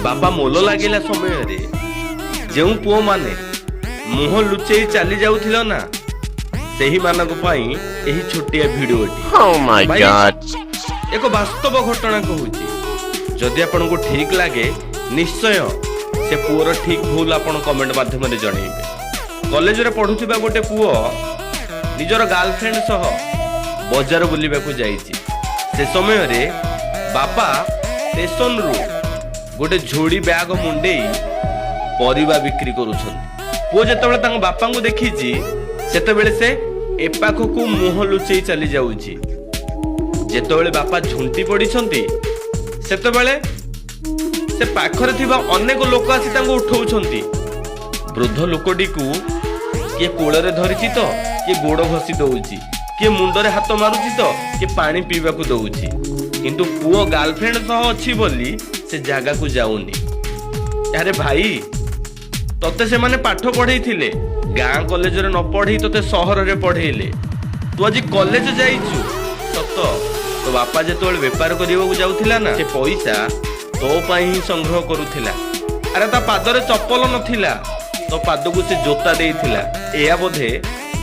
ବାପା ମୋଲ ଲାଗିଲା ସମୟରେ ଯେଉଁ ପୁଅମାନେ ମୁହଁ ଲୁଚେଇ ଚାଲି ଯାଉଥିଲ ନା, ସେହିମାନଙ୍କ ପାଇଁ ଏହି ଛୋଟିଆ ଭିଡିଓଟି। Oh my ଭାଇ, God. ଏକ ବାସ୍ତବ ଘଟଣା କହୁଛି। ଯଦି ଆପଣଙ୍କୁ ଠିକ ଲାଗେ, ନିଶ୍ଚୟ ସେ ପୁଅର ଠିକ ଭୁଲ ଆପଣ କମେଣ୍ଟ ମାଧ୍ୟମରେ ଜଣେଇବେ। କଲେଜରେ ପଢୁଥିବା ଗୋଟେ ପୁଅ ନିଜର ଗାର୍ଲଫ୍ରେଣ୍ଡ ସହ ବଜାର ବୁଲିବାକୁ ଯାଇଛି। ସେ ସମୟରେ ବାପା ଷ୍ଟେସନରୁ ଗୋଟେ ଝୋଡ଼ି ବ୍ୟାଗ ମୁଣ୍ଡେଇ ପରିବା ବିକ୍ରି କରୁଛନ୍ତି। ପୁଅ ଯେତେବେଳେ ତାଙ୍କ ବାପାଙ୍କୁ ଦେଖିଛି, ସେତେବେଳେ ସେ ଏପାଖକୁ ମୁହଁ ଲୁଚେଇ ଚାଲି ଯାଉଛି। ଯେତେବେଳେ ବାପା ଝୁଣ୍ଟି ପଡ଼ିଛନ୍ତି, ସେତେବେଳେ ସେ ପାଖରେ ଥିବା ଅନେକ ଲୋକ ଆସି ତାଙ୍କୁ ଉଠଉଛନ୍ତି। ବୃଦ୍ଧ ଲୋକଟିକୁ କିଏ କୋଳରେ ଧରିଛି ତ କିଏ ଗୋଡ଼ ଘଷି ଦଉଛି, କିଏ ମୁଣ୍ଡରେ ହାତ ମାରୁଛି ତ କିଏ ପାଣି ପିଇବାକୁ ଦଉଛି। କିନ୍ତୁ ପୁଅ ଗାର୍ଲଫ୍ରେଣ୍ଡ ସହ ଅଛି ବୋଲି ସେ ଜାଗାକୁ ଯାଉନି। ଆରେ ଭାଇ, ତତେ ସେମାନେ ପାଠ ପଢେଇଥିଲେ। ଗାଁ କଲେଜରେ ନ ପଢେଇ ତତେ ସହରରେ ପଢେଇଲେ। ତୁ ଆଜି କଲେଜ ଯାଇଛୁ ସତ, ତୋ ବାପା ଯେତେବେଳେ ବେପାର କରିବାକୁ ଯାଉଥିଲା ନା, ସେ ପଇସା ତୋ ପାଇଁ ହିଁ ସଂଗ୍ରହ କରୁଥିଲା। ଆରେ, ତା ପାଦରେ ଚପଲ ନଥିଲା, ତୋ ପାଦକୁ ସେ ଜୋତା ଦେଇଥିଲା। ଏହା ବୋଧେ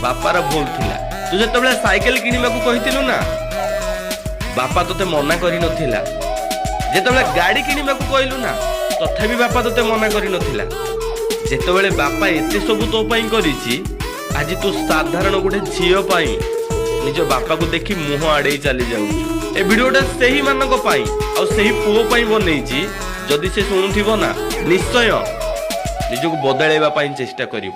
ବାପାର ଭୁଲ ଥିଲା। ତୁ ଯେତେବେଳେ ସାଇକେଲ କିଣିବାକୁ କହିଥିଲୁ ନା, ବାପା ତୋତେ ମନା କରିନଥିଲା। ଯେତେବେଳେ ଗାଡି କିଣିବାକୁ କହିଲୁ ନା, ତଥାପି ବାପା ତୋତେ ମନା କରିନଥିଲା। ଯେତେବେଳେ ବାପା ଏତେ ସବୁ ତୋ ପାଇଁ କରିଛି, ଆଜି ତୁ ସାଧାରଣ ଗୋଟେ ଝିଅ ପାଇଁ ନିଜ ବାପାକୁ ଦେଖି ମୁହଁ ଆଡେଇ ଚାଲି ଯାଉଛୁ। ଏ ଭିଡିଓଟା ସେହିମାନଙ୍କ ପାଇଁ ଆଉ ସେହି ପୁଅ ପାଇଁ ବନେଇଛି। ଯଦି ସେ ଶୁଣୁଥିବ ନା, ନିଶ୍ଚୟ ନିଜକୁ ବଦଳାଇବା ପାଇଁ ଚେଷ୍ଟା କରିବ।